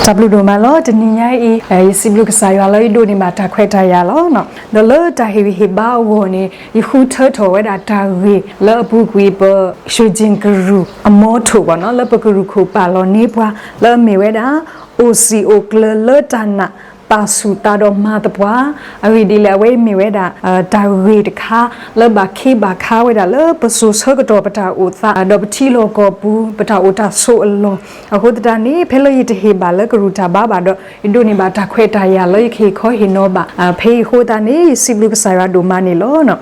တၢ်ဘျုးဒိၣ်မးလီၤ. တနံၤညါအံၤ ယစံးဘျုးကစၢ်ယွၤလၢယဒိးန့ၢ်ဘၣ်တၢ်ခွဲးတၢ်ယာ်လီၤ. ဒီးလၢတၢ်ဟ့ၣ်ဂံၢ်ဟ့ၣ်ဘါအဂီၢ်န့ၣ် ယဃုထၢထီၣ်ဝဲဒၣ်တၢ်ဂ့ၢ်လၢအပူၤကွံာ် ပရွှ့ၣ်ကၠ့ၣ်ကရူၢ်အမီထိၣ်ဘၣ်နီၤ လၢပကရူၢ်ခိၣ်ပာ်လီၤန့ၢ်ပှၤ လၢအမ့ၢ်ဝဲဒၣ် အိၣ်စံာ်အိၣ်ကျၢၤလၢတၢ်နာ် ပာ်ဆူၣ်သးဒီးမၤသပှၢ်. အဂ့ၢ်ဒ်လဲၣ် အဝဲအံၤမ့ၢ်ဝဲဒၣ် တၢ်ဂ့ၢ်တခါ လၢဘၣ်ခ့ဘၣ်ခါဝဲဒၣ်လၢပစိၤဆၢကတီၢ်ပတၢ်အိၣ်သး ဒီးပထံလီၢ်ကီၢ်ပူၤ ပတၢ်အိၣ်တၢ်ဆိးအလီၢ်. အဃိသတးန့ၣ် ဖဲလၢယတဟ့ၣ်ဘၣ်လၢကရူၢ်တၢ်ဘါဘၣ်ဒီး ယဒိးန့ၢ်ဘၣ်တၢ်ခွဲးတၢ်ယာ်လၢယကဟ့ၣ်ခီဟ့ၣ်နီၤဘၣ် ဖဲအံၤအဃိသတးန့ၣ် ယစံးဘျုးကစၢ်ယွၤဒိၣ်မးန့ၣ်လီၤ.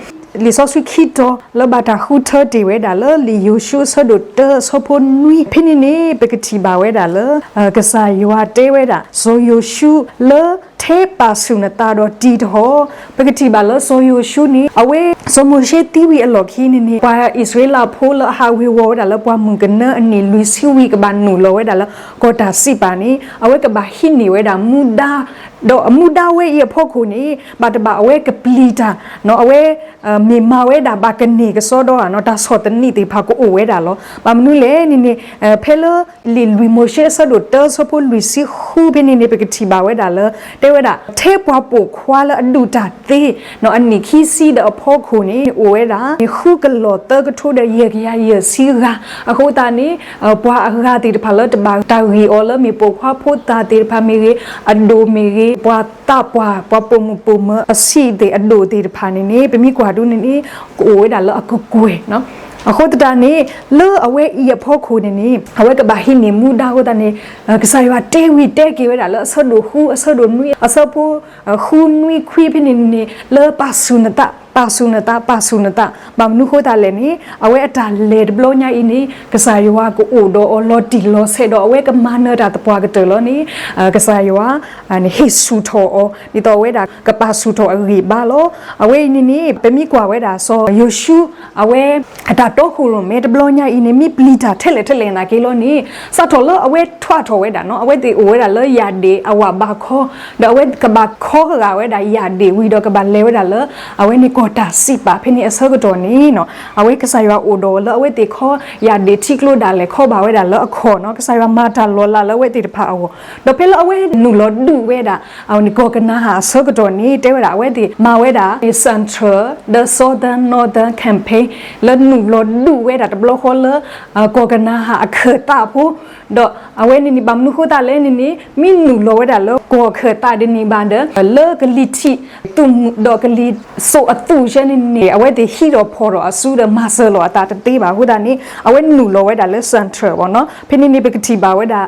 လံာ်စီဆှံခံတီၤ လၢဘၣ်တၢ်ဃုထၢတ့ၢ်ဝဲဒၣ်လၢလံာ်ယိၤၡူအဆၢဒိၣ်တၢအဆၢဖိနွံ ဖဲန့ၣ်န့ၣ် ပကထံၣ်ဘၣ်ဝဲဒၣ်လၢ ကစၢ်ယွၤတဲဝဲဒၣ် စီၤယိၤၡူလၢ ထဲပာ်ဆူၣ်နသးဒီးတံၤတဟီၣ်. ပကထံၣ်ဘၣ်လၢစီၤယိၤၡူန့ၣ် အဝဲ စီၤမိၤၡ့သံဝံၤအလီၢ်ခံန့ၣ်န့ၣ် ပှၤအံၣ်စရ့လးဖိလၢအဟးဝ့ၤဝီၤဝဲဒၣ်လၢပှၢ်မုၢ်ကနၢအနံၣ်လွံၢ်ဆံဝံၤ ကဘၣ်နုာ်လီၤဝဲဒၣ်လၢကီၢ်တၢ်စံးပာ်န့ၣ် အဝဲကဘၣ်ဟံးန့ၢ်ဝဲဒၣ်မူဒါ ဒီးအမူဒါဝဲအံၤအဖီခိၣ်န့ၣ် ဘၣ်တဘၣ်အဝဲကပျံၤတၢ် အဝဲ မ့ၢ်မၤဝဲဒၣ်ဘၣ်ကန့ၢ်ကစီဒီဧါနီၤ တၢ်ဆီၣ်သနံးသ့ၣ်တဖၣ်ကအိၣ်ဝဲဒၣ်လီၤ. ဘၣ်မနုၤလဲၣ်န့ၣ်န့ၣ် ဖဲလၢလံာ်လွံၢ်မိၤၡ့အဆၢဒိၣ်တၢအဆၢဖိလွံၢ်ဆံဃုဖဲန့ၣ်န့ၣ် ပကထံၣ်ဘၣ်ဝဲဒၣ်လၢ တဲဝဲဒၣ် ထဲပှၤပိာ်ခွါလၢအဒုးတၢ်သ့ အနံၣ်ခံဆံဒီးအဖီခိၣ်န့ၣ် အိၣ်ဝဲဒၣ် ဃုကလီၢ်သၢကထိဒီးယဲၢ်ကယၤယဲၢ်ဆံဂၤ အဃိသတးန့ၣ် ပှၤအဂၤသ့ၣ်တဖၣ်လၢတဘၣ်တၢ်ဂံၢ်အီၤလၢမ့ၢ်ပိာ်ခွါဖိသၣ်သ့ၣ်တဖၣ်မ့ၢ်ဂ့ၤ အဒိၣ်မ့ၢ်ဂ့ၤ ပှၤသးပှၢ် ပှၤပိာ်မုၣ်ပိာ်မၢၤအဆံးသ့ၣ်အဒိၣ်သ့ၣ်တဖၣ်န့ၣ်န့ၣ် ပမ့ၢ်ကွၢ်ဒ်န့ၣ်န့ၣ် ကအိၣ်ဝဲဒၣ်လၢအကကွဲၢ် အဃိသတးန့ၣ် လၢအဝဲအံၤအဖီခိၣ်န့ၣ်န့ၣ် အဝဲကဘၣ်ဟံးန့ၢ်မူဒါအဃိသတးန့ၣ် ကစၢ်ယွၤတဲဝံၤတဲက့ၤဝဲဒၣ်လၢအဆၢဒိၣ်ဃု အဆၢဒိၣ်နွံ အဆၢဖိ ဃုနွံခွံဖဲန့ၣ်န့ၣ် လၢပာ်ဆူၣ်နသး ပာ်ဆူၣ်နသး ပာ်ဆူၣ်နသး ဘၣ်မနုၤဃိသတးလဲၣ်န့ၣ် အဝဲအတၢ်လဲၤတဘျီညါအံၤန့ၣ် ကစၢ်ယွၤကအိၣ်ဒီးအီၤလီၤတံၢ်လီၤဆဲးဒီး အဝဲကမၤနၢၤတၢ်သပှၢ်ကတၢၢ်လီၤန့ၣ် ကစၢ်ယွၤ ဟ့ၣ်ဆူၣ်ထီၣ်အီၤ ဒ်သိးအဝဲဒၣ်ကပာ်ဆူၣ်ထီၣ်အဂံၢ်ဘါလီၤ. အဝဲအံၤန့ၣ်န့ၣ် ပမ့ၢ်ကွၢ်ဝဲဒၣ်စီၤယိၤၡူ အဝဲ အတၢ်တီခိၣ်ရိၣ်မဲတဘျီညါအံၤန့ၣ် မ့ၢ်ပျံၤတၢ်ထဲလဲၣ်ထဲလဲၣ်နာ်က့လီၤန့ၣ် စးထီၣ်လၢအဝဲထွဲထီၣ်ဝဲဒၣ်နီၤ အဝဲသ့ၣ်အိၣ်ဝဲဒၣ်လၢယၢ်ဒ့ၣ်အဝၣ်ဘးခီ ဒီးအဝဲကဘၣ်ခီဂာ်ဝဲဒၣ်ယၢ်ဒ့ၣ်ဝံၤဒီးကဘၣ်လဲၤဝဲဒၣ်လၢ အဝဲန့ၣ်ကီၢ်တၢ်စံးပာ်ဖဲန့ၣ်အဆၢကတီၢ်န့ၣ်နီၤ အဝဲကစၢ်ယွၤအိၣ်ဒီးလၢအဝဲသ့ၣ်ခီ ယၢ်ဒ့ၣ်ထံကျိဒၣ်လဲာ်ခီဘၣ်ဝဲဒၣ်လၢအခီၣ်နီၤ ကစၢ်ယွၤမၤတၢ်လီၤလးလၢအဝဲသ့ၣ်တဖၣ်အဂီၢ် ဒီးဖဲလၢအဝဲနုာ်လီၤဒုးဝဲဒၣ် အဝဲန့ၣ်ကီၢ်ကနၤဧၣ်အဆၢကတီၢ်န့ၣ် တဲဝဲဒၣ်အဝဲသ့ၣ်မၤဝဲဒၣ် Central ဒီး Southern Northern Campaign လၢနုာ်လီၤဒုးဝဲဒၣ်တဘျီဃီလၢ ကီၢ်ကနၤဧၣ်အခၢၣ်သးဖိ ဒီးအဝဲန့ၣ်န့ၣ် ဘၣ်မနုၤဃိသတးလဲၣ်န့ၣ်န့ၣ် မ့ၢ်နုာ်လီၤဝဲဒၣ်လၢကီၢ်အခၢၣ်သးဒ်န့ၣ်ဘၣ်ဒီး လၢကလံၤထံးသူၣ်ဒီးကလံၤစိးအသူၣ်ဆဲန့ၣ်န့ၣ် အဝဲသ့ၣ်ဟံးထီၣ်ဖီၣ်ထီၣ်အစုဒီးမၤစၢၤလီၤအသးတသ့ဘၣ်အဃိသတးန့ၣ် အဝဲနုာ်လီၤဝဲဒၣ်လၢ Central ဘၣ်နီၤ ဖဲန့ၣ်န့ၣ် ပကထံၣ်ဘၣ်ဝဲဒၣ်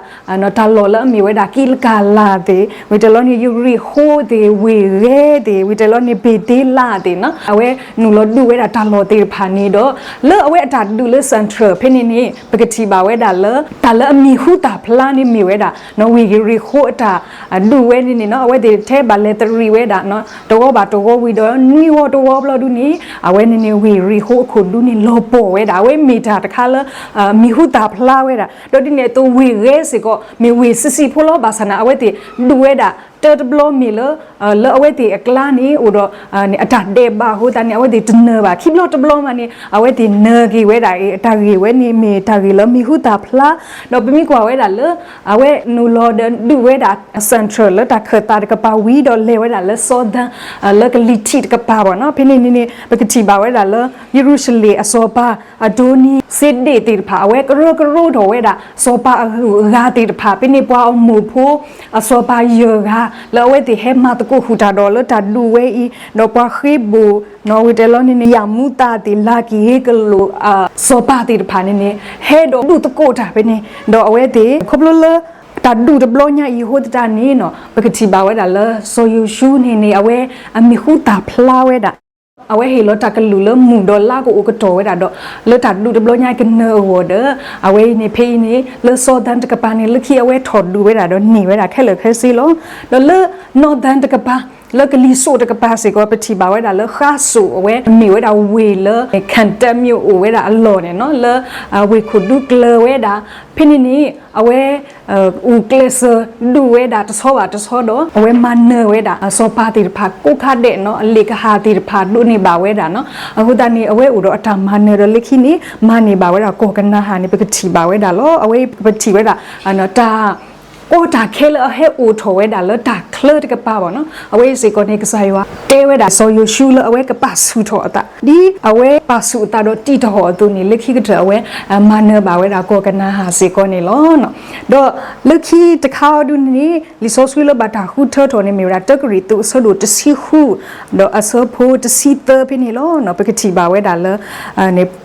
တၢ်လီၢ်လၢအမ့ၢ်ဝဲဒၣ်ကံးလကၤလးသ့ၣ် ဝံၤတဲလီၤန့ၣ် ယရံၣ်ဃိသ့ၣ် ဝ့ၢ်ဂဲသ့ၣ် ဝံၤတဲလီၤန့ၣ် ဘ့ၣ်သ့လးသ့ၣ်နီၤ အဝဲနုာ်လီၤဒုးဝဲဒၣ်တၢ်လီၢ်သ့ၣ်တဖၣ်န့ၣ်ဒီး လၢအဝဲအတၢ်ဒုးလၢ Central ဖဲန့ၣ်န့ၣ် ပကထံၣ်ဘၣ်ဝဲဒၣ်လၢ တၢ်လၢအမံၤဟူသၣ်ဖျါန့ၣ်မ့ၢ်ဝဲဒၣ် ဝ့ၢ်ယရံၣ်ဃိအတၢ်ဒုးဝဲန့ၣ်န့ၣ်နီၤ အဝဲသ့ၣ်ထဲဘၣ်လဲၤတရံးဝဲဒၣ် တဝီဘၣ်တဝီဝံၤဒီး နွံဝီတဝီဘျီဒုးန့ၣ် အဝဲန့ၣ်န့ၣ် ဝ့ၢ်ယရံၣ်ဃိအခိၣ်ဒုးန့ၣ် လီၤပှီၢ်ဝဲဒၣ် အဝဲမ့ၢ်တၢ်တခါလၢ မံၤဟူသၣ်ဖျါဝဲဒၣ် ဒီးဒ်န့ၣ်အသိးဝ့ၢ်ဂဲစ့ၢ်ကီး မ့ၢ်ဝ့ၢ်ဆံးဆံးဖိလီၤ ဘၣ်ဆၣ်န့ၣ် အဝဲသ့ၣ်ဒုးဝဲဒၣ် တၢတဘျီမ့ၢ်လၢ လၢအဝဲသ့ၣ်အကျါန့ၣ် အိၣ်ဒီး အတၢ်ဒဲးဘးအဃိသတးန့ၣ် အဝဲသ့ၣ်တနၢၤဘၣ် ခံဘျီတဘျီမးန့ၣ် အဝဲသ့ၣ်နၢၤက့ၤဝဲဒၣ် တၢ်ဂ့ၢ်ဝဲန့ၣ် မ့ၢ်တၢ်ဂ့ၢ်လၢမံၤဟူသၣ်ဖျါ ဒီးပမ့ၢ်ကွၢ်ဝဲဒၣ်လၢ အဝဲနုာ်လီၤဒီးဒုးဝဲဒၣ် Central လၢတၢ်ခၢၣ်သးတကပၤဝံၤဒီးလဲၤဝဲဒၣ်လၢ Southern လၢကလံၤထံးတကပၤဘၣ်နီၤ ဖဲန့ၣ်န့ၣ်န့ၣ် ပကထံၣ်ဘၣ်ဝဲဒၣ်လၢ ယရူၤၡလ့ၣ်အစီၤပၤ အဒိနံၤစ့ဒ့ၣ်သ့ၣ်တဖၣ် အဝဲကရၢကရိထီၣ်ဝဲဒၣ် စီၤပၤအဂုၤအဂၤသ့ၣ်တဖၣ် ဖဲန့ၣ်ပှၤအမိၢ်ဖိ အစီၤပၤယဲၢ်ဂၤ လၢအဝဲသ့ၣ်ဟဲမၤသကိးဃုာ်တၢ်ဒီးလၢတၢ်ဒုးဝဲအံၤ ဒီးပှၤဃ့ဘိၣ် နီၣ်ဝံၤတဲလီၤန့ၣ်န့ၣ် ယၣ်မူသးသ့ၣ် လၢကဟ့ကလိာ် စီၤပၤသ့ၣ်တဖၣ်န့ၣ်န့ၣ် ဟဲဒီးဒုးသကိးတၢ်ဖဲန့ၣ် ဒီးအဝဲသ့ၣ် ခီဖျိလၢ တၢ်ဒုးတဘျီညါအံၤအဃိသတးန့ၣ်နီၤ ပကထံၣ်ဘၣ်ဝဲဒၣ်လၢ စီၤယိၤၡူန့ၣ်န့ၣ် အဝဲအမံၤဟူသၣ်ဖျါဝဲဒၣ် အဝဲဟ့ၣ်လီၤတၢ်ကလုၢ်လၢမုၢ်ဒီးလါကအိၣ်ကတီၢ်ဝဲဒၣ်ဒီး လၢတၢ်ဒုးတဘျီညါကနၢၤအဂီၢ်ဒီး အဝဲအံၤန့ၣ် ဖဲအံၤန့ၣ် လၢ Southern တကပၤန့ၣ် လၢခံအဝဲထီၣ်ဒုးဝဲဒၣ်ဒီးန့ၢ်ဝဲဒၣ်ခဲလၢာ်ခဲဆ့လီၤ. ဒီးလၢ Northern တကပၤ လၢကလံၤစိးတကပၤစ့ၢ်ကီး ပထံၣ်ဘၣ်ဝဲဒၣ်လၢဃါစိးအဝဲ မ့ၢ်ဝဲဒၣ်ဝ့ၢ်လၢ Kentucky မ့ၢ်အိၣ်ဝဲဒၣ်အလီၢ်န့ၣ်နီၤ လၢ ဝ့ၢ်ခိၣ်ဒူကျၢၤဝဲဒၣ် ဖဲန့ၣ်န့ၣ် အဝဲ အူကျဲးစၢးဒုးဝဲဒၣ်တဆီဘၣ်တဆီဒီး အဝဲမၤနၢၤဝဲဒၣ် စီၤပၤသ့ၣ်တဖၣ်ကိးခါဒဲးနီၤ အလ့ၣ်ကဟၣ်သ့ၣ်တဖၣ်ဒိးန့ၢ်ဘၣ်ဝဲဒၣ်နီၤ အဃိသတးန့ၣ် အဝဲအိၣ်ဒီးအတၢ်မၤနၢၤဒီးလၢခံန့ၣ် မၤန့ၢ်ဘၣ်ဝဲဒၣ်ကီၢ်ကနၤဧၣ်န့ၣ် ပကထံၣ်ဘၣ်ဝဲဒၣ်လီၤ. အဝဲပထံၣ်ဝဲဒၣ် တၢ် ကီတၢ်ခဲလၢအဟဲအိၣ်ထီၣ်ဝဲဒၣ်လၢတၢ်ချၢတကပၤဘၣ်နီၤ. အဝဲအံၤစ့ၢ်ကီးန့ၣ် ကစၢ်ယွၤတဲဝဲဒၣ်စီၤယိၤၡူလၢအဝဲကပာ်ဆူၣ်ထီၣ်အသး ဒ်အဝဲပာ်ဆူၣ်အသးဒီးတံာ်တာ်အီၤအသိးန့ၣ် လၢခံကတၢၢ်အဝဲ မၤနၢၤဘၣ်ဝဲဒၣ်ကီၢ်ကနၤအၣ်စ့ၢ်ကီးန့ၣ်လီၤ. ဒီးလၢခံတခါအံၤဒုန့ၣ် လံာ်စီဆှံလၢဘၣ်တၢ်ဃုထၢထီၣ်န့ၣ် မ့ၢ်ဝဲဒၣ်တၢကရံၣ်သူးအဆၢဒိၣ်တဆံဃု ဒီးအဆၢဖိတဆံသၢဖဲန့ၣ်လီၤ. ပကထံၣ်ဘၣ်ဝဲဒၣ်လၢ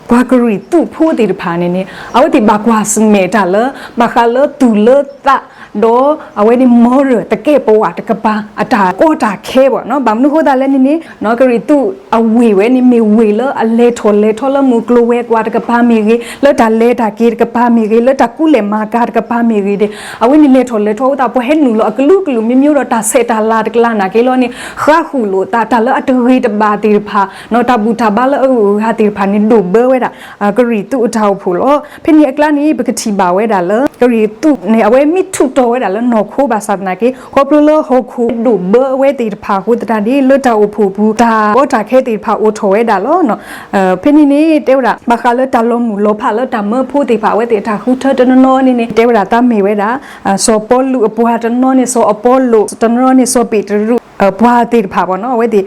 ပှၤကရံၣ်သူးဖိသ့ၣ်တဖၣ်န့ၣ်န့ၣ် အဝဲသ့ၣ်ဘၣ်ကွၢ်ဆၢၣ်မဲာ်တၢ်လၢ ဘၣ်ဃးလၢသူၣ်လၢသး ဒီးအဝဲန့ၣ် moral သကဲာ်ပဝးတကပၤ အတၢ်ကီတၢ်ခဲဘၣ်နီၤ. ဘၣ်မနုၤဃိသတးလဲၣ်န့ၣ်န့ၣ် ကရံၣ်သူးအဝ့ၢ်ဝဲန့ၣ် မ့ၢ်ဝ့ၢ်လၢအလဲၤထီၣ်လဲၤထီလၢမုၢ်ကျိၤဝဲၤကွာ်တကပၤမ့ၢ်ဂ့ၤ, လၢတၢ်လဲၤတၢ်က့ၤတကပၤမ့ၢ်ဂ့ၤ, လၢတၢ်ကူလဲၢ်မၤကၤတကပၤမ့ၢ်ဂ့ၤန့ၣ် အဝဲန့ၣ်လဲၤထီၣ်လဲၤထီအဃိသတး ပှၤဟဲနုာ်လီၤအကလုာ်ကလုာ်မ့မ့ၢ်ဒီးတၢ်ဆဲးတၢ်လၤတကလးနာ်က့လီၤန့ၣ် ဃါဃုာ်လိာ်အသး တၢ်လၢအတဂ့ၤတဘၣ်သ့ၣ်တဖၣ် တၢ်ဘူၣ်တၢ်ဘါလၢအဂုၤအဂၤသ့ၣ်တဖၣ်န့ၣ် ဒိၣ်ဘၢဝဲဒၣ် ကရံၣ်သူးအတၢ်အိၣ်ဖှိၣ်လီၤ. ဖဲန့ၣ်အကျါန့ၣ် ပကထံၣ်ဘၣ်ဝဲဒၣ်လၢ ကရံၣ်သူးန့ၣ် အဝဲမ့ၢ်ထုးထီၣ်ဝဲဒၣ်လၢနီၢ်ခိဘၣ်ဆၣ်သနာ်က့ ခီဖျိလၢဟီၣ်ခိၣ်ဒိၣ်ဘၢအဝဲသ့ၣ်တဖၣ်အဃိသတးန့ၣ် လၢတၢ်အိၣ်ဖှိၣ်ပူၤ တၢ်ကီတၢ်ခဲသ့ၣ်တဖၣ်အိၣ်ထီၣ်ဝဲဒၣ်လီၤ. ဖဲန့ၣ်န့ၣ် တဲဝဲဒၣ် ဘၣ်ဃးလၢတၢ်လီၤမုၢ်လီၤဖးလၢတၢ်မၢဖိသ့ၣ်တဖၣ် အဝဲသ့ၣ်အတၢ်ဃုထၢတနီၤနီၤန့ၣ်န့ၣ် တဲဝဲဒၣ်သးမ့ၢ်ဝဲဒၣ် စီၤပီလူးအပှၤတနီၤန့ၣ် စီၤအပီလိာ်တနီၤန့ၣ် စီၤပ့းတရူး ပှၤသ့ၣ်တဖၣ်ဘၣ်နီၤ အဝဲသ့ၣ်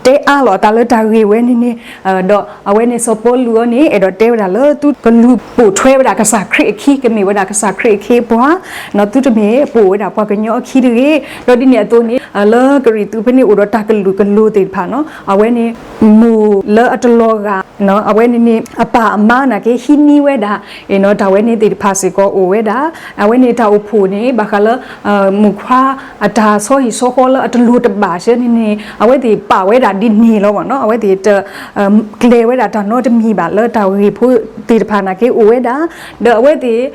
တဲအါလီၤအသးလၢတၢ်ဂ့ၢ်ဝဲန့ၣ်န့ၣ် ဒီးအဝဲန့ၣ်စီၤပီလူးအံၤန့ၣ် အဲၣ်ဒိးတဲဝဲဒၣ်လၢသုကလူၤပိာ်ထွဲဝဲဒၣ်ကစၢ်ခရံာ်အခံ ကမ့ၢ်ဝဲဒၣ်ကစၢ်ခရံာ်အခံအပှၤ သုတမ့ၢ်ပိာ်ဝဲဒၣ်ပှၤကညီအခံတဂ့ၤ. ဒီးဒ်န့ၣ်အသိးန့ၣ် လၢကရံၣ်သူးဖဲန့ၣ်အိၣ်ဒီးတၢ်ကလုာ်ကလိၤသ့ၣ်တဖၣ်နီၤ အဝဲန့ၣ် မိၢ်လၢအတလီၤဂာ် အဝဲန့ၣ်န့ၣ် အပၢ်အမါနာ်က့ ဟံးန့ၢ်ဝဲဒၣ် တၢ်ဝဲန့ၣ်သ့ၣ်တဖၣ်စ့ၢ်ကီးအိၣ်ဝဲဒၣ် အဝဲန့ၣ်တၢ်အိၣ်ဖှိၣ်န့ၣ် ဘၣ်ဃးလၢ မိၢ်ခွါအတၢ်ဆီဟံၣ်ဆီဃီလၢအတလိၤတဘၣ်ဆၢန့ၣ်န့ၣ် အဝဲသ့ၣ်ပာ်ဝဲဒၣ်ဒ်န့ၣ်လီၤဘၣ်နီၤ အဝဲသ့ၣ်တ ကျဲၤဝဲဒၣ်တၢ်နီတမံၤဘၣ်လၢတၢ်ဂ့ၢ်ဖိသ့ၣ်တဖၣ်နာ်က့အိၣ်ဝဲဒၣ် ဒီးအဝဲသ့ၣ်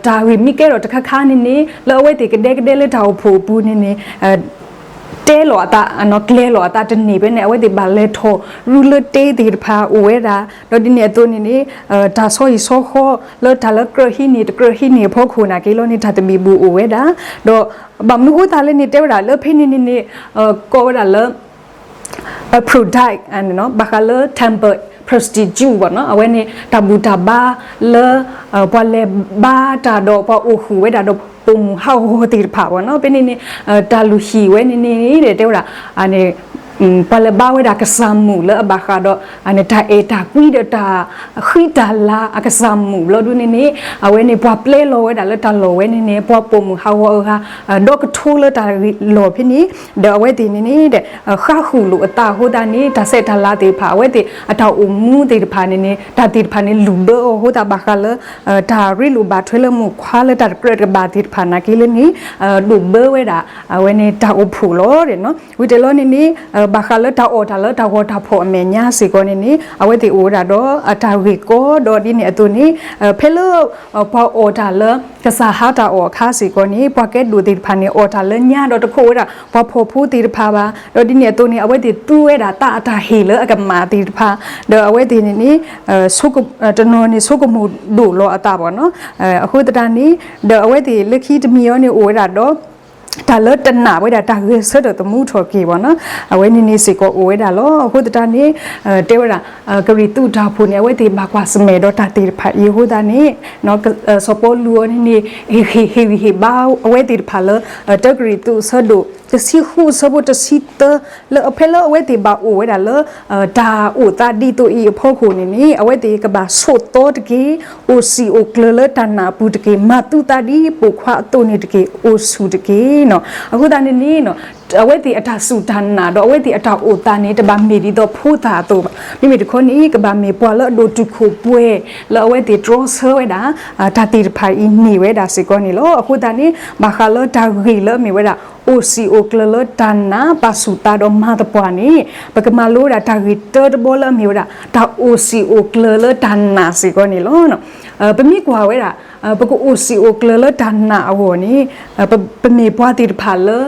တၢ်ဂ့ၢ်မ့ၢ်ကဲထီၣ်တခါခါန့ၣ်န့ၣ် လၢအဝဲသ့ၣ်ကဒဲကဒဲလၢတၢ်အိၣ်ဖှိၣ်အပူၤန့ၣ်န့ၣ် တဲလီၤအသး ကျဲၤလီၤအသးတန့ၢ်ဖဲန့ၣ် အဝဲသ့ၣ်ဘၣ်လဲၤထီၣ်ရူလၢတ့သ့ၣ်တဖၣ်အိၣ်ဝဲဒၣ် ဒီးဒ်န့ၣ်အသိးန့ၣ်န့ၣ် တၢ်ဆီဟံၣ်ဆီဃီလၢတၢ်လၢကြၢးဟံးန့ၢ်တကြၢးဟံးန့ၢ်အဖီခိၣ်နာ်က့လီၤန့ၣ် တၢ်သဘံၣ်ဘုၣ်အိၣ်ဝဲဒၣ် ဒီးဘၣ်မနုၤဃိသတးလဲၣ်န့ၣ် တဲဝဲဒၣ်လၢဖဲန့ၣ်န့ၣ်န့ၣ် ကိးဝဲဒၣ်လၢ Aphrodite ဘၣ်ဃးလၢ temple prostitute ဘၣ်နီၤ အဝဲန့ၣ် တၢ်ဘူၣ်တၢ်ဘါလၢ ပှၤလဲၤဘါတၢ်ဒီးပှၤအိၣ်ဃုာ်ဝဲဒၣ်ဒီးပိာ်မုၣ်ဟးဂီၤသ့ၣ်တဖၣ်ဘၣ်နီၤ ဖဲန့ၣ်န့ၣ် တၢ်လုၢ်ဟံၣ်ဝဲန့ၣ်န့ၣ် တဲဝဲဒၣ် ပှၤလဲၤဘါဝဲဒၣ်ကစၢ်မုၣ်လၢအဘၣ်ဃးဒီး တၢ်အဲၣ်တၢ်ကွံဒီးတၢ်ဃံတၢ်လၤအကစၢ်မုၣ်ဘျီဒုန့ၣ်န့ၣ် အဝဲန့ၣ်ပှၤပျဲလီၤဝဲဒၣ်လၢတၢ်လီၢ်ဝဲန့ၣ်န့ၣ် ပှၤပိာ်မုၣ်ဟးဂီၤအဂၤ ဒီကထိလၢတၢ်လီၢ်ဖဲန့ၣ် ဒီးအဝဲသ့ၣ်န့ၣ်န့ၣ် ဃါဃုာ်လိာ်အသးအဃိသတးန့ၣ် တၢ်ဆဲးတၢ်လၤသ့ၣ်တဖၣ် အဝဲသ့ၣ်အတၢ်အိၣ်မူသ့ၣ်တဖၣ်န့ၣ်န့ၣ် တၢ်သ့ၣ်တဖၣ်န့ၣ် လုၢ်ဘၢအီၤအဃိသတး ဘၣ်ဃးလၢ တၢ်ရ့လိာ်ဘၣ်ထွဲလၢမိၢ်ခွါလၢတၢ်တကြၢးတကဘၣ်သ့ၣ်တဖၣ်နာ်က့လၢန့ၣ် ဒိၣ်ဘၢဝဲဒၣ် အဝဲန့ၣ်တၢ်အိၣ်ဖှိၣ်လီၤ. ဝံၤတဲလီၤန့ၣ်န့ၣ် ဘၣ်ဃးလၢတၢ်အီၣ်တၢ်လၢတၢ်ဂီၤတၢ်ဖီၣ်အမဲာ်ညါစ့ၢ်ကီးန့ၣ်န့ၣ် အဝဲသ့ၣ်အိၣ်ဝဲဒၣ်ဒီးအတၢ်ဂ့ၢ်ကီဒီးဒ်န့ၣ်အသိးန့ၣ် ဖဲလၢ ပှၤအီၣ်တၢ်လၢ ကစၢ်ဟါတၢ်အီၣ်အခါစ့ၢ်ကီးန့ၣ် ပှၤကဲဒိၣ်သ့ၣ်တဖၣ်န့ၣ် အီၣ်တၢ်လၢညါဒီးတခိးဝဲဒၣ် ပှၤဖှီၣ်ဖိသ့ၣ်တဖၣ်ဘၣ် ဒီးဒ်န့ၣ်အသိးန့ၣ် အဝဲသ့ၣ်သူဝဲဒၣ်သးအတၢ်ဟ့ၣ်လၢအကမၣ်သ့ၣ်တဖၣ် ဒီးအဝဲသ့ၣ်န့ၣ်န့ၣ် တနီၤန့ၣ်ဆိကမိၣ်ဒိၣ်လီၤအသးဘၣ်နီၤ အဃိသတးန့ၣ် ဒီးအဝဲသ့ၣ်လၢခံတမံၤအံၤန့ၣ်အိၣ်ဝဲဒၣ်ဒီး တၢ်လၢတနာ်ဝဲဒၣ်တၢ်ဂဲၤဆၢထၢၣ်သမူထီၣ်က့ၤဘၣ်နီၤ အဝဲန့ၣ်န့ၣ်စ့ၢ်ကီးအိၣ်ဝဲဒၣ်လီၤ. အဃိသတးန့ၣ် တဲဝဲဒၣ် ကရံၣ်သူးတၢ်အိၣ်ဖှိၣ်န့ၣ် အဝဲသ့ၣ်ဘၣ်ကွၢ်ဆၢၣ်မဲာ်ဒီးတၢ်သ့ၣ်တဖၣ်အံၤအဃိသတးန့ၣ် စီၤပီလူးအံၤန့ၣ်န့ၣ် ဟ့ၣ်ဂံၢ်ဟ့ၣ်ဘါအဝဲသ့ၣ်တဖၣ်လၢ တၢကရံၣ်သူးအဆၢဒိၣ် တဆံဃုအဆၢဖိတဆံသၢ လၢဖဲလၢအဝဲသ့ၣ်ဘၣ်အိၣ်ဝဲဒၣ်လၢ တၢ်အိၣ်သးဒ်သိးအံၤအဖီခိၣ်န့ၣ်န့ၣ် အဝဲသ့ၣ်ကဘၣ်ဆိးသီတက့ၢ်, အိၣ်စံာ်အိၣ်ကျၢၤလၢတၢ်နာ်အပူၤတက့ၢ်, မၤသူသးဒ်ပိာ်ခွါအသိးန့ၣ်တက့ၢ်, အိၣ်ဆူၣ်တက့ၢ်နီၤ. အဃိသတးန့ၣ်န့ၣ် အဝဲသ့ၣ်အတၢ်စူၢ်တၢ်နာ်ဒီးအဝဲသ့ၣ်အတၢ်အိၣ်သးန့ၣ် တဘၣ်မ့ၢ်ဒ်သိးဖိသၣ်အသိးဘၣ်. မ့မ့ၢ်တခီန့ၣ် ကဘၣ်မ့ၢ်ပှၤလၢအဒိၣ်တုာ်ခိၣ်ပှဲၤ လၢအဝဲသ့ၣ်တြီဆၢဝဲဒၣ် တၢ်သ့ၣ်တဖၣ်အံၤန့ၢ်ဝဲဒၣ်စ့ၢ်ကီးန့ၣ်လီၤ. အဃိသတးန့ၣ် ဘၣ်ဃးလၢတၢ်ဂ့ၢ်လၢအမ့ၢ်ဝဲဒၣ် အိၣ်စံာ်အိၣ်ကျၢၤလၢတၢ်နာ် ပာ်ဆူၣ်သးဒီးမၤသပှၢ်န့ၣ် ပကမၤလိဝဲဒၣ်တၢ်ဂ့ၢ်တၢတဘီလၢအမ့ၢ်ဝဲဒၣ် တၢ်အိၣ်စံာ်အိၣ်ကျၢၤလၢတၢ်နာ်စ့ၢ်ကီးန့ၣ်လီၤ. ပမ့ၢ်ကွၢ်ဝဲဒၣ် ပကအိၣ်စံာ်အိၣ်ကျၢၤလၢတၢ်နာ်အဂီၢ်န့ၣ် ပမ့ၢ်ပှၤသ့ၣ်တဖၣ်လၢ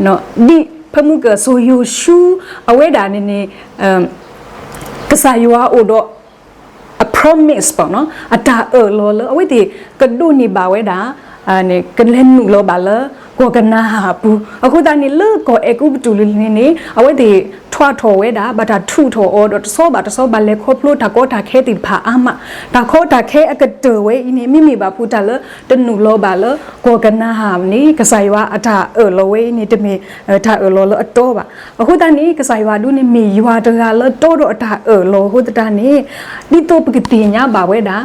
ဒ်ဖဲမုၢ်ကၢၢ်စီၤယိၤၡူ အဝဲဒၣ်န့ၣ်န့ၣ် ကစၢ်ယွၤအိၣ်ဒီး အ promise ဘၣ်နီၤ အတၢ်အၢၣ်လီၤလၢအဝဲသ့ၣ်ကဒိးန့ၢ်ဘၣ်ဝဲဒၣ် ကလဲၤနုာ်လီၤဘၣ်လၢ ကီၢ်ကနၤအၣ်အပူၤ, အဃိသတးန့ၣ် လၢကီၢ်အဲၤကူပတူးလၢန့ၣ်န့ၣ် အဝဲသ့ၣ်ထွးထီၣ်ဝဲဒၣ် ဘၣ်တၢ်ထုးထီၣ်အီၤဒီးတဆီဘၣ်တဆီ ဘၣ်လဲၤခီဖျိတၢ်ကီတၢ်ခဲသ့ၣ်တဖၣ်အါမး, တၢ်ကီတၢ်ခဲအကတၢၢ်ဝဲအံၤန့ၣ် မ့မ့ၢ်ဘၣ်ဖုးတၢ်လၢတနုာ်လီၤဘၣ်လၢ ကီၢ်ကနၤအၣ်န့ၣ် ကစၢ်ယွၤအတၢ်အၢၣ်လီၤဝဲအံၤန့ၣ် တမ့ၢ်တၢ်အၢၣ်လီၤလၢအတီဘၣ်. အဃိသတးန့ၣ် ကစၢ်ယွၤဒၣ်န့ၣ် မ့ၢ်ယွၤတဂၤလၢတီဒီးအတၢ်အၢၣ်လီၤအဃိသတးန့ၣ် ဒ်သိးပကသ့ၣ်ညါဘၣ်ဝဲဒၣ်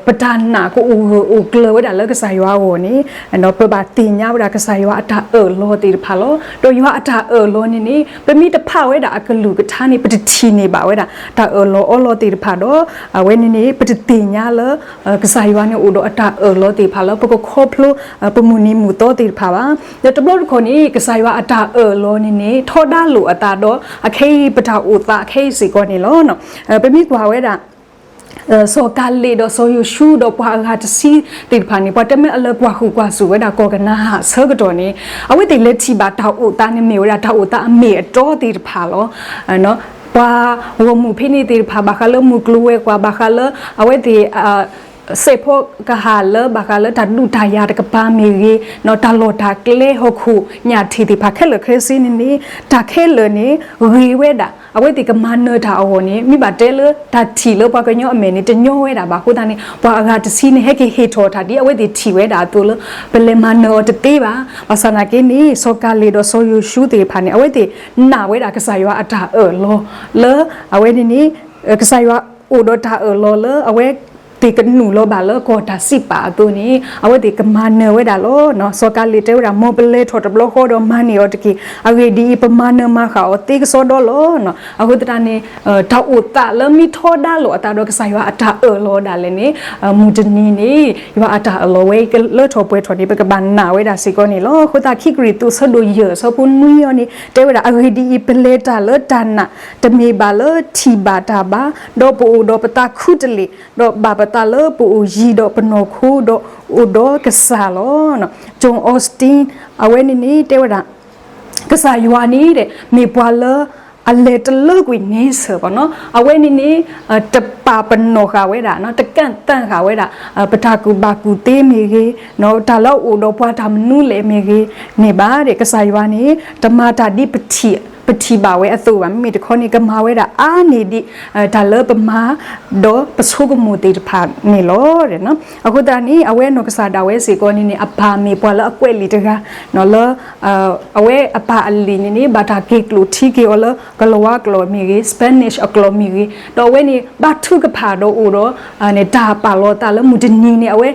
ပတၢ်နာ်ကအိၣ်ဂၢၢ်အိၣ်ကျၢၤဝဲဒၣ်လၢကစၢ်ယွၤအဂီၢ်န့ၣ် ပဘၣ်သ့ၣ်ညါဝဲဒၣ်ကစၢ်ယွၤအတၢ်အၢၣ်လီၤသ့ၣ်တဖၣ်လီၤ. ဒီးယွၤအတၢ်အၢၣ်လီၤန့ၣ်န့ၣ် ပမ့ၢ်တဖးဝဲဒၣ်အကလုၢ်ကထါန့ၣ် ပတထံၣ်န့ၢ်ဘၣ်ဝဲဒၣ် တၢ်အၢၣ်လီၤအီလီၤသ့ၣ်တဖၣ်ဒီး အဝဲန့ၣ်န့ၣ် ပတသ့ၣ်ညါလၢ ကစၢ်ယွၤန့ၣ်အိၣ်ဒီးအတၢ်အၢၣ်လီၤသ့ၣ်တဖၣ်လၢ ပကခီဖျိ ပမုၢ်နံၤမုၢ်သီသ့ၣ်တဖၣ်ဘၣ်. ဒီးတဘျီတခီၣ်န့ၣ် ကစၢ်ယွၤအတၢ်အၢၣ်လီၤန့ၣ်န့ၣ် ထီဒါလိာ်အသးဒီး အခဲအံၤပတၢ်အိၣ်သးခဲအံၤစ့ၢ်ကီးန့ၣ်လီၤ. ပမ့ၢ်ကွၢ်ဝဲဒၣ် စီၤကၤလ့းဒီးစီၤယိၤၡူဒီးပှၤအဂၤတဆံသ့ၣ်တဖၣ်န့ၣ် ပှၤတဲမ့ၢ်အလၢကွၢ်ဃုာ်ကွၢ်စူၣ်ဝဲဒၣ်ကီၢ်ကနၤအၣ်အဆၢကတီၢ်န့ၣ် အဝဲသ့ၣ်လဲၤထံၣ်ဘၣ်တၢ်အိၣ်သးန့ၣ်မ့ၢ်ဝဲဒၣ်တၢ်အိၣ်သးအမ့ၢ်အတီသ့ၣ်တဖၣ်လီၤ. ပှၤဂီၢ်မုၢ်ဖဲန့ၣ်သ့ၣ်တဖၣ် ဘၣ်ဃးလၢမုၢ်ကျိၤဝဲၤကွာ် ဘၣ်ဃးလၢအဝဲသ့ၣ် စဲးဖီကဟၣ်လၢ ဘၣ်ဃးလၢတၢ်ဒုးတၢ်ယၤတကပၤမ့ၢ်ဂ့ၤ, တၢ်လီၢ်တၢ်ကျဲဟီၣ်ခိၣ်ညၣ်ထံးသ့ၣ်တဖၣ်ခဲလၢာ်ခဲဆ့န့ၣ်န့ၣ် တၢ်ခဲလၢာ်န့ၣ် ဂ့ၤဝဲဒၣ် အဝဲသ့ၣ်ကမၤနၢၤတၢ်အဂီၢ်န့ၣ် မ့ၢ်ဘၣ်တဲလၢတၢ်ထံၣ်လၢပှၤကညီအမဲာ်န့ၣ် တညီဝဲဒၣ်ဘၣ်အဃိသတးန့ၣ် ပှၤအဂၤတဆံန့ၣ် ဟဲက့ၤဟ့ၣ်ထီၣ်တၢ်ဒ်အဝဲသ့ၣ်ထံၣ်ဝဲဒၣ်အသိးလၢ ပလဲၤမၤနၢၤအီၤတသ့ဘၣ်. ဘၣ်ဆၣ်သနာ်က့န့ၣ် စီၤကၤလ့းဒီးစီၤယိၤၡူသ့ၣ်တဖၣ်န့ၣ် အဝဲသ့ၣ်နာ်ဝဲဒၣ်ကစၢ်ယွၤအတၢ်အၢၣ်လီၤလၢ အဝဲန့ၣ်န့ၣ် ကစၢ်ယွၤအိၣ်ဒီးတၢ်အၢၣ်လီၤလၢအဝဲ သ့ၣ်ကနုာ်လီၤဘၣ်လၢကီၢ်တၢ်စံးပာ်အသိးန့ၣ် အဝဲသ့ၣ်ကမၤနၢၤဝဲဒၣ်လီၤ. စီၤကၤလ့းတဲဝဲဒၣ် မ်ပလဲၤထီၣ်တဘျီဃီဒီးမၤန့ၢ်အီၤတက့ၢ်. အဂ့ၢ်ဒ်အံၤ ပမၤနၢၤမၤဃၣ်အီၤသ့ကစီဒီလီၤ. အဃိသတးန့ၣ် တၢ်အိၣ်သးလၢမ့ၢ်ထီဒါလိာ်အသးဒီးကစၢ်ယွၤအတၢ်အၢၣ်လီၤဒၣ်လဲာ်န့ၣ် မုၢ်တနံၤန့ၣ် ယွၤအတၢ်အၢၣ်လီၤဝဲကလၢထီၣ်ပှဲၤထီၣ်န့ၣ် ပကဘၣ်နာ်ဝဲဒၣ်စ့ၢ်ကီးန့ၣ်လီၤ. အဃိသတးခံကရံၣ်သူးဆၢဒိၣ်ယဲၢ်ဆၢဖိနွံအံၤန့ၣ် တဲဝဲဒၣ် အဂ့ၢ်ဒ်အံၤ ပလဲၤတၢ်လၢတၢ်နာ် တမ့ၢ်ဘၣ်လၢထံၣ်ဘၣ်တၢ်ဘၣ်, ဒီးပအိၣ်ဒီးပသးခူတလ့ၢ်, ဒီးဘၣ်ပသးလၢပအိၣ်ယံၤဒီးပနီၢ်ခိ ဒီးအိၣ်ဒီးကစၢ်လီၤ. ကၠိၣ်အီစတံ အဝဲန့ၣ်န့ၣ် တဲဝဲဒၣ် ကစၢ်ယွၤန့ၣ် မ့ၢ်ပှၤလၢအလဲၤတလၢကွံာ်န့ဆၢၣ်ဘၣ်နီၤ, အဝဲန့ၣ်န့ၣ် တပာ်ပနီၣ်ဃာ်ဝဲဒၣ် တကၣ်သၣ်ဃာ်ဝဲဒၣ် ပတၢ်ကူၣ်ဘၣ်ကူၣ်သ့မ့ၢ်ဂ့ၤ, တၢ်လၢအအိၣ်ဒီးပှၤတၢ်မနုၤလဲၣ်မ့ၢ်ဂ့ၤန့ၣ်ဘၣ်ဒီး ကစၢ်ယွၤန့ၣ် တမၤတၢ်ဒ်ပထံၣ် ပထံၣ်ဘၣ်ဝဲအသိးဘၣ်. မ့မ့ၢ်တခီန့ၣ် ကမၤဝဲဒၣ်အါန့ၢ်ဒံး တၢ်လၢပမၤ ဒီးပဆိကမိၣ်သ့ၣ်တဖၣ်န့ၣ်လီၤ. အဃိသတးန့ၣ် အဝဲနီၢ်ကစၢ်ဒၣ်ဝဲစ့ၢ်ကီးန့ၣ်န့ၣ် အပၢ်မ့ၢ်ပှၤလၢအကွဲးလံာ်တဂၤ လၢ အဝဲအပၢ်အလံာ်န့ၣ်န့ၣ် ဘၣ်တၢ်က့ၤကျိာ်ထံက့ၤအီၤလၢ ကလၤဝါကျိာ်မ့ၢ်ဂ့ၤ, Spanish အကျိာ်မ့ၢ်ဂ့ၤ, ဒီးအဝဲန့ၣ် ဘါထုကဖၣ်ဒီးအိၣ်ဒီး တၢ်ပာ်လီၤသးလၢမုၢ်တနံၤန့ၣ် အဝဲ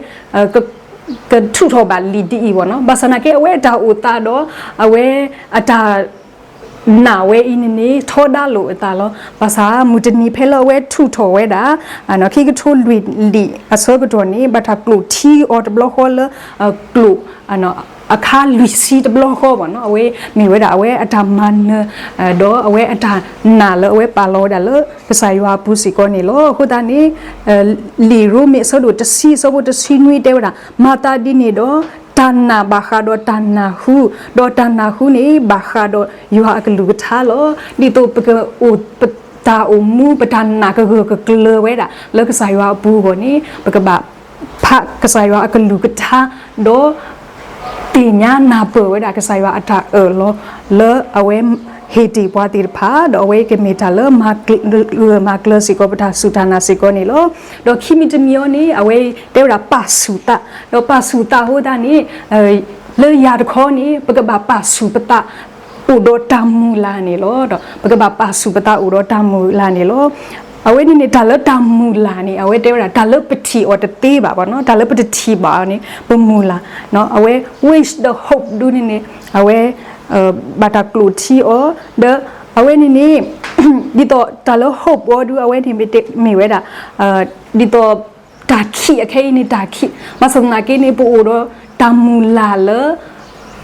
ကထုးထီၣ်ဘၣ်လံာ်ဒ်အံၤဘၣ်နီၤ. ဘၣ်ဆၣ်သနာ်က့ အဝဲအတၢ်အိၣ်သးဒီး အဝဲအတၢ်နာ်ဝဲအံၤန့ၣ်န့ၣ် ထီဒါလိာ်အသးလီၤ. ဘၣ်ဆၣ်မုၢ်တနံၤဖဲလၢအဝဲထုးထီၣ်ဝဲဒၣ် ခံကထိလွံၢ်လံာ်အဆၢကတီၢ်န့ၣ် ဘၣ်တၢ်ကျိာ်ထံအီၤတဘျီဃီလၢ ကျိာ် အခါလွံၢ်ဆံတဘျီဃီဘၣ်နီၤ. အဝဲမ့ၢ်ဝဲဒၣ်အဝဲအတၢ်မၤနၢၤ ဒီးအဝဲအတၢ်နာ်လၢအဝဲပာ်လီၤဝဲဒၣ်လၢကစၢ်ယွၤအပူၤစ့ၢ်ကီးန့ၣ်လီၤ. အဃိသတးန့ၣ် လံာ်ရိမ့ၤအဆၢဒိၣ်တဆံအဆၢဖိတဆံနွံတဲဝဲဒၣ် မၤသးဒ်န့ၣ်ဒီး တၢ်နာ်ဘၣ်ဃးဒီးတၢ်နၢ်ဟူ, ဒီးတၢ်နၢ်ဟူန့ၣ် ဘၣ်ဃးဒီးယွၤအကလုၢ်ကထါလီၤ. ဒ်သိးပကအိၣ် ပတၢ်အိၣ်မူ ပတၢ်နာ်ကဂၢၢ်ကကျၢၤဝဲဒၣ် လၢကစၢ်ယွၤအပူၤအဂီၢ်န့ၣ် ပကဘၣ်ဖးကစၢ်ယွၤအကလုၢ်ကထါ ဒီး သ့ၣ်ညါနၢ်ပၢၢ်ဝဲဒၣ်ကစၢ်ယွၤအတၢ်အၢၣ်လီၤ လၢအဝဲဟ့ၣ်တ့ၢ်ပှၤသ့ၣ်တဖၣ် ဒီးအဝဲကမ့ၢ်တၢ်လၢ ဂၢၢ်မၤကျၢၤစ့ၢ်ကီး ပတၢ်စူၢ်တၢ်နာ်စ့ၢ်ကီးန့ၣ်လီၤ. ဒီးခံမံၤတမံၤအံၤန့ၣ် အဝဲတဲဝဲဒၣ်ပာ်ဆူၣ်သး, ဒီးပာ်ဆူၣ်သးအဃိသတးန့ၣ် လၢယၤတခီန့ၣ် ပကဘၣ်ပာ်ဆူၣ်ပသး အိၣ်ဒီးတၢ်မုၢ်လၢ်န့ၣ်လီၤ. ဒီးပကဘၣ်ပာ်ဆူၣ်ပသးအိၣ်ဒီးတၢ်မုၢ်လၢ်န့ၣ်လီၤ. အဝဲန့ၣ်န့ၣ် တၢ်လၢတၢ်မုၢ်လၢ်န့ၣ် အဝဲတဲဝဲဒၣ် တၢ်လၢပထံၣ်အီၤတသ့ဘၣ်ဘၣ်နီၤ, တၢ်လၢပတထံၣ်ဘၣ်အီၤန့ၣ် ပမုၢ်လၢ်, အဝဲ wish ဒီး hope ဒုန့ၣ်န့ၣ် အဝဲ ဘၣ်တၢ်ကျိာ်ထံအီၤ ဒီးအဝဲန့ၣ်န့ၣ် ဒ်သိးတၢ်လၢ hope အီၤဒု အဝဲန့ၣ်မ့ၢ်ဝဲဒၣ် ဒ်သိး တၢ်ခံးအခဲအံၤန့ၣ် တၢ်ခံး ဘၣ်ဆၣ်သနာ်က့န့ၣ် ပအိၣ်ဒီးတၢ်မုၢ်လၢ်လၢ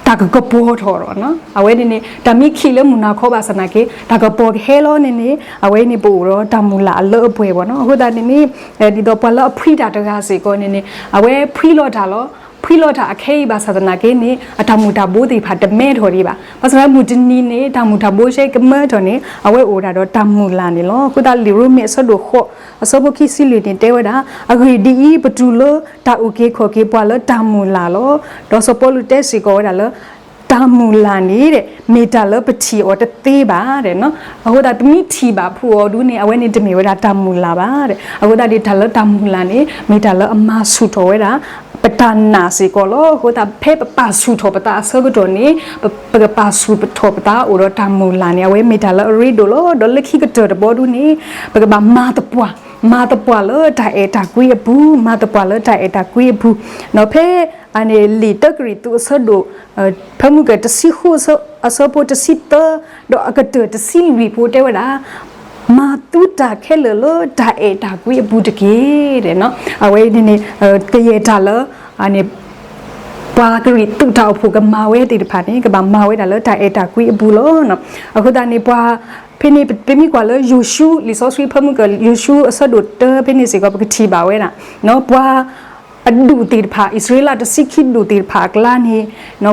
တၢ်ကကပီၤထီၣ်ဒီး အဝဲန့ၣ်န့ၣ် တၢ်မ့ၢ်ခံးလၢမုၢ်နၤခီဘၣ်ဆၣ်သနာ်က့ တၢ်ကပီၤကဟဲလီၤန့ၣ်န့ၣ် အဝဲန့ၣ်ပအိၣ်ဒီးတၢ်မုၢ်လၢ်အလၢအပှဲၤဘၣ်နီၤ. အဃိသတးန့ၣ်န့ၣ် ဒ်သိးပှၤလၢအဖှံတၢ်တဂၤစ့ၢ်ကီးန့ၣ်န့ၣ် အဝဲဖှံလီၤတၢ်လီၤ ဖှံလီၤတၢ်အခဲအံၤဘၣ်ဆၣ်သနာ်က့န့ၣ် အတၢ်မူၤတၢ်ဘိသ့ၣ်တဖၣ်တမဲထီၣ်ဒံးဘၣ်. ဘၣ်ဆၣ်သနာ်က့မုၢ်တနံၤန့ၣ် တၢ်မူၤတၢ်ဘိဆဲကမၢထီၣ်န့ၣ် အဝဲအိၣ်ဒၣ်ဒီးတၢ်မုၢ်လၢ်န့ၣ်လီၤ. အဃိသတးလံာ်ရိမ့ၤအဆၢဒိၣ်ဃိး အဆၢဖိခံဆံလွံၢ်န့ၣ်တဲဝဲဒၣ်, အဂ့ၢ်ဒ်အံၤ, ပတူၢ်လိာ်တၢ်အုၣ်က့ၤခီၣ်က့ၤပှၤလၢတၢ်မုၢ်လၢ်လီၤ. ဒီးစီၤပီလူးတဲစ့ၢ်ကီးဝဲဒၣ်လၢ တၢ်မုၢ်လၢ်န့ၣ် မ့ၢ်တၢ်လၢပထံၣ်အီၤတသ့ဘၣ်. အဃိသတး ပမ့ၢ်ထံၣ်ဘၣ်ဖုးအီၤဒုန့ၣ် အဝဲန့ၣ်တမ့ၢ်ဝဲဒၣ်တၢ်မုၢ်လၢ်ဘၣ်. အဃိသတးန့ၣ် တၢ်လၢတၢ်မုၢ်လၢ်န့ၣ် မ့ၢ်တၢ်လၢအမၤဆူၣ်ထီၣ်ဝဲဒၣ် ပတၢ်နာ်စ့ၢ်ကီးလီၤ. အဃိသတး ဖဲပပာ်ဆူၣ်ထီၣ်ပသးအဆၢကတီၢ်န့ၣ် ပကပာ်ဆူၣ်ထီၣ်ပသးအိၣ်ဒီးတၢ်မုၢ်လၢ်န့ၣ် အဝဲမ့ၢ်တၢ်လၢအရ့ဒိၣ်လီၤ. ဒီးလၢခံကတၢၢ်တဘီဒုန့ၣ် ပကဘၣ်မၤသပှၢ်, မၤသပှၢ်လၢတၢ်အဲၣ်တၢ်ကွံအပူၤ, မၤသပှၢ်လၢတၢ်အဲၣ်တၢ်ကွံအပူၤ. ဒီးဖဲ အန့ၣ်လံာ်တၢကရံၣ်သူးအဆၢဒိၣ် ဖၢမုၢ်ကၢၢ်တဆံဃု အဆၢဖိတဆံသၢ ဒီးအကတၢၢ်တဆံလွံၢ်ဖိတဲဝဲဒၣ်, မၤသုတၢ်ခဲလၢာ်လၢတၢ်အဲၣ်တၢ်ကွံအပူၤတက့ၢ်. အဝဲန့ၣ်န့ၣ် ကယဲၢ်တၢ်လၢ အန့ၣ် ပှၤကရံၣ်သူးတၢ်အိၣ်ဖှိၣ်ကမၤဝဲသ့ၣ်တဖၣ်န့ၣ် ကဘၣ်မၤဝဲဒၣ်လၢတၢ်အဲၣ်တၢ်ကွံအပူၤလီၤ. အဃိသတးန့ၣ် ပှၤ ဖဲန့ၣ် ပမ့ၢ်ကွၢ်လၢယိၤၡူ လံာ်စီဆှံဖၢမုၢ်ကၢၢ် ယိၤၡူအဆၢဒိၣ်တၢဖဲန့ၣ်စ့ၢ်ကီး ပကထံၣ်ဘၣ်ဝဲဒၣ် ပှၤအဒူၣ်သ့ၣ်တဖၣ် အံၣ်စရ့လးတဆံခံဒူၣ်သ့ၣ်တဖၣ်အကျါန့ၣ်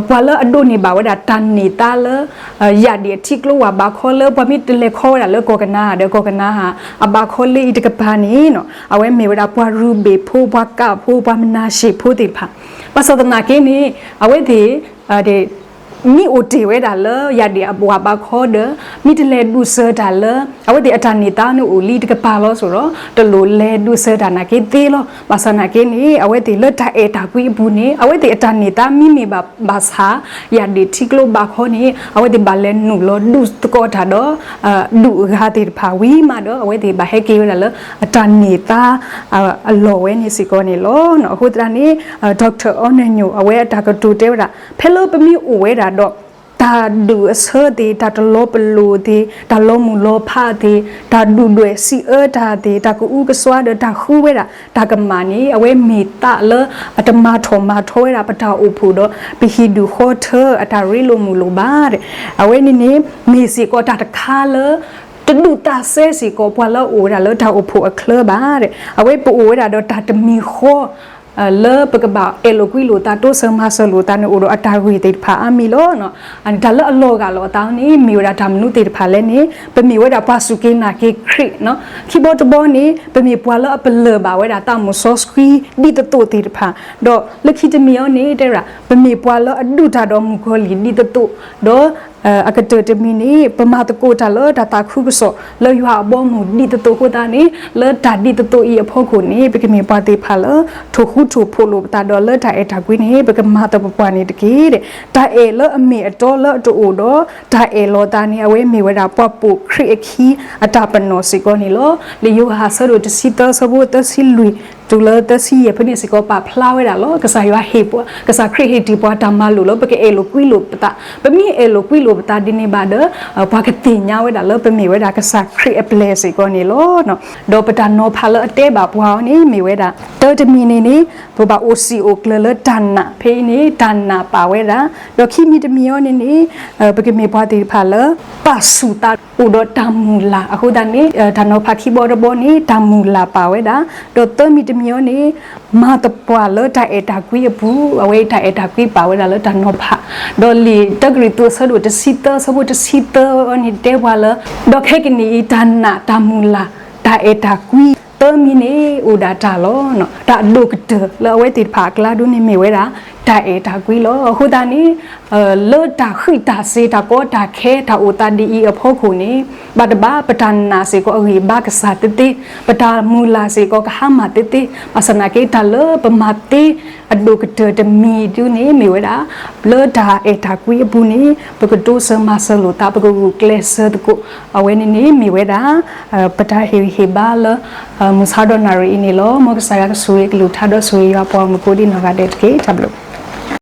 ပှၤလၢအဒိးန့ၢ်ဘၣ်ဝဲဒၣ်တၢ်န့ၢ်သါလၢ ယၣ်ဒ့ၣ်အထံကျိဝၢ်ဘးခီလၢ ပှၤမ့ၢ်တလဲၤခီဝဲဒၣ်လၢကီၢ်ကနၤဧၣ်ဒီး ကီၢ်ကနၤဧၣ် အဘးခီလၢအံၤတကပၤန့ၣ် အဝဲမ့ၢ်ဝဲဒၣ်ပှၤရူၤဘ့ၣ်ဖိ, ပှၤကးဖိ, ပှၤမနၤၡ့ၣ်ဖိသ့ၣ်တဖၣ်. ဘၣ်ဆၣ်သနာ်က့န့ၣ် အဝဲသ့ၣ် မ့ၢ်အိၣ်တ့ၢ်ဝဲဒၣ်လၢ ယၣ်ဒ့ၣ်အဝၢ်ဘးခီဒီး မ့ၢ်တလဲၤဒူၣ်စၢၤတၢ်လၢ အဝဲသ့ၣ်အတၢ်န့ၢ်သါန့ၣ်အိၣ်လံတကပၤလီၤစိဒီး တလိၣ်လဲၤဒူၣ်စၢၤတၢ်နာ်က့သ့လီၤ. ဘၣ်ဆၣ်သနာ်က့န့ၣ် အဝဲသ့ၣ်လၢတၢ်အဲၣ်တၢ်ကွံအပူၤန့ၣ် အဝဲသ့ၣ်အတၢ်န့ၢ်သါမ့မ့ၢ်ဘၣ်ဆၣ် ယၣ်ဒ့ၣ်ထံကျိဘးခီန့ၣ် အဝဲသ့ၣ်ဘၣ်လဲၤနုာ်လီၤဒူၣ်သကိးတၢ်ဒီး ဒူၣ်အဂၤသ့ၣ်တဖၣ်ဝံၤမးဒီး အဝဲသ့ၣ်ဘၣ်ဟဲက့ၤဝဲဒၣ်လၢ အတၢ်န့ၢ်သါ အလီၢ်ဝဲန့ၣ်စ့ၢ်ကီးန့ၣ်လီၤ. အဃိသတးန့ၣ် Doctor အီနၢၣ်ညိၣ် အဝဲအတၢ်ကတိၤတဲဝဲဒၣ် ဖဲလၢပမ့ၢ်အိၣ်ဝဲဒၣ်ဒီး တၢ်ဒူၣ်အဆၢသ့ၣ်, တၢ်တလီၤပလိာ်သ့ၣ်, တၢ်လီၤမုၢ်လီၤဖးသ့ၣ်, တၢ်ဒူၣ်ဒွဲၣ်စံးအၢတၢ်သ့ၣ်, တၢ်ကအုကစွါဒီးတၢ်ဃုဝဲဒၣ် တၢ်ကမၣ်န့ၣ် အဝဲမ့ၢ်သးလၢအတမၤထီၣ်မၤထီဝဲဒၣ်ပတၢ်အိၣ်ဖှိၣ်ဒီး ပဟံၣ်ဒူၣ်ဃီထၢအတၢ်ရ့လိာ်မုာ်လိာ်ဘၣ်. အဝဲန့ၣ်န့ၣ် မ့ၢ်စ့ၢ်ကီးတၢ်တခါလၢ တဒူၣ်သးစဲစ့ၢ်ကီးပှၤလၢအအိၣ်ဝဲဒၣ်လၢတၢ်အိၣ်ဖှိၣ်အချၢဘၣ်. အဝဲပအိၣ်ဝဲဒၣ်ဒီးတၢ်တမံၤဃီ လၢပကဘၣ်အဲၣ်လိာ်ကွံလိာ်သး တိစၢၤမၤစၢၤလိာ်သးန့ၣ် အိၣ်ဒီးအတၢ်ဂ့ၢ်သ့ၣ်တဖၣ်အါမံၤလီၤ. တၢ်လၢအလီၤဂာ်လိာ်အသးန့ၣ် မ့ၢ်ဝဲဒၣ်တၢ်မနုၤသ့ၣ်တဖၣ်လဲၣ်န့ၣ် ပမ့ၢ်ဝဲဒၣ်ပှၤစူၢ်က့ၤနာ်က့ၤခရံာ်, ခံဘီတဘီန့ၣ် ပမ့ၢ်ပှၤလၢအပလၢၢ်ဘၣ်ဝဲဒၣ်သးမုၢ်စီဆှံဒ်သိးသိးသ့ၣ်တဖၣ်, ဒီးလၢခံတမံၤအံၤန့ၣ် တဲဝဲဒၣ် ပမ့ၢ်ပှၤလၢအဒူၣ်တၢ်ဒီးမုၣ်ကီၤလံၢ်ဒ်သိးသိး, ဒီး အကတၢၢ်တမံၤန့ၣ် ပမၤသကိးတၢ်လၢတၢ်သးခုကစီၣ်လၢယွၤအဘီအမုၢ်ဒ်သိးသိးအဃိသတးန့ၣ် လၢတၢ်ဒ်သိးသိးအံၤအဖီခိၣ်န့ၣ် ပကမ့ၢ်ပှၤသ့ၣ်တဖၣ်လၢ ထိၣ်ဃူထိၣ်ဖိးလိာ်ပသးဒီးလၢတၢ်အဲၣ်တၢ်ကွံန့ၣ် ပကမၤသပှၢ်န့ၣ်တက့ၢ်. တၢ်အဲၣ်လၢအမ့ၢ်အတီလၢအတအိၣ်ဒီး တၢ်အဲၣ်လီၤသးန့ၣ် အဝဲမ့ၢ်ဝဲဒၣ်ပှၤပိာ်ခရံာ်အခံအတၢ်ပနီၣ်စ့ၢ်ကီးန့ၣ်လီၤ. လံာ်ယိၤဟၣ်အဆၢဒိၣ်တဆံသၢ အဆၢဖိသၢဆံလွံၢ် တုၤလၢသၢဆံယဲၢ်ဖဲန့ၣ်စ့ၢ်ကီး ပာ်ဖျါဝဲဒၣ်လီၤ. ကစၢ်ယွၤဟ့ၣ်ပှၤ, ကစၢ်ခရံာ်ဟ့ၣ်တ့ၢ်ပှၤတၢ်မၤလိာ်လၢပကအဲၣ်လိာ်ကွံလိာ်ပသး, ပမ့ၢ်အဲၣ်လိာ်ကွံလိာ်ပသးဒ်န့ၣ်ဘၣ်ဒီး ပှၤကသ့ၣ်ညါဝဲဒၣ်လၢပမ့ၢ်ဝဲဒၣ်ကစၢ်ခရံာ်အပျဲၢ်စ့ၢ်ကီးန့ၣ်လီၤ. ဒီးပတၢ်နီၤဖးလၢအတဲဘၣ်ပှၤအီၤန့ၣ် မ့ၢ်ဝဲဒၣ် တၢတမံၤန့ၣ်န့ၣ် ပဘၣ်အိၣ်စံာ်အိၣ်ကျၢၤလၢတၢ်နာ် ဖဲအံၤန့ၣ် တၢ်နာ်ပာ်ဝဲဒၣ်, ဒီးခံမံၤတမံၤအံၤန့ၣ်န့ၣ် ပကမ့ၢ်ပှၤသ့ၣ်တဖၣ်လၢ ပာ်ဆူၣ်သးအိၣ်ဒီးတၢ်မုၢ်လၢ် အဃိသတးန့ၣ် တၢ်နီၤဖးခံဘီတဘီန့ၣ် တၢ်မုၢ်လၢ်ပာ်ဝဲဒၣ်, ဒီးသၢမံၤတမံၤအံၤန့ၣ် မၤသပှၢ်လၢတၢ်အဲၣ်တၢ်ကွံအပူၤ အဝဲအံၤတၢ်အဲၣ်တၢ်ကွံပာ်ဝဲဒၣ်လၢတၢ်နီၤဖး, ဒီးလံာ်တၢကရံၣ်သူးအဆၢဒိၣ်တဆံသၢ အဆၢဖိတဆံသၢန့ၣ်တဲပှၤလၢ ဒီးခဲကနံၣ်အံၤ တၢ်နာ် တၢ်မုၢ်လၢ် တၢ်အဲၣ်တၢ်ကွံ သၢမံၤန့ၣ် အိၣ်ဒၣ်တၢ်လီၤ. တၢ်အဒိၣ်ကတၢၢ်လၢအဝဲသ့ၣ်တဖၣ်အကျါဒ်န့ၣ်မ့ၢ်ဝဲဒၣ် တၢ်အဲၣ်တၢ်ကွံလီၤ. အဃိသတးန့ၣ် လၢတၢ်ဃံးတၢ်စ့ၤ တၢ်ကီတၢ်ခဲ တၢ်အိၣ်သးဒ်အံၤအဖီခိၣ်န့ၣ် ဘၣ်တဘၣ် ပတၢ်နာ်စ့ၢ်ကီးအဂံၢ်အဘါကစၢ်သ့သ့, ပတၢ်မုၢ်လၢ်စ့ၢ်ကီးကဟါမၢ်သ့သ့, ဘၣ်ဆၣ်သနာ်က့ တၢ်လၢပမၤသ့အဒိၣ်ကတၢၢ်တမံၤဒ်န့ၣ်မ့ၢ်ဝဲဒၣ် လၢတၢ်အဲၣ်တၢ်ကွံအပူၤန့ၣ် ပကတိစၢၤမၤစၢၤလိာ်သး ပကဂုာ်ကျဲးစၢးသကိး အဝဲန့ၣ်န့ၣ်မ့ၢ်ဝဲဒၣ် ပတၢ်ဟ့ၣ်ဂံၢ်ဟ့ၣ်ဘါလၢ မုၢ်ဆါဒီးနၣ်ရံၣ်အံၤန့ၣ်လီၤ. မ်ကစၢ်ယွၤကဆိၣ်ဂ့ၤကလုၢ်ကထါဒီးဆိၣ်ဂ့ၤယွၤပှၤဂီၢ်မုၢ်ကိးဒံးနီၢ်ဂၤဒဲးတက့ၢ်. တၢ်ဘျုး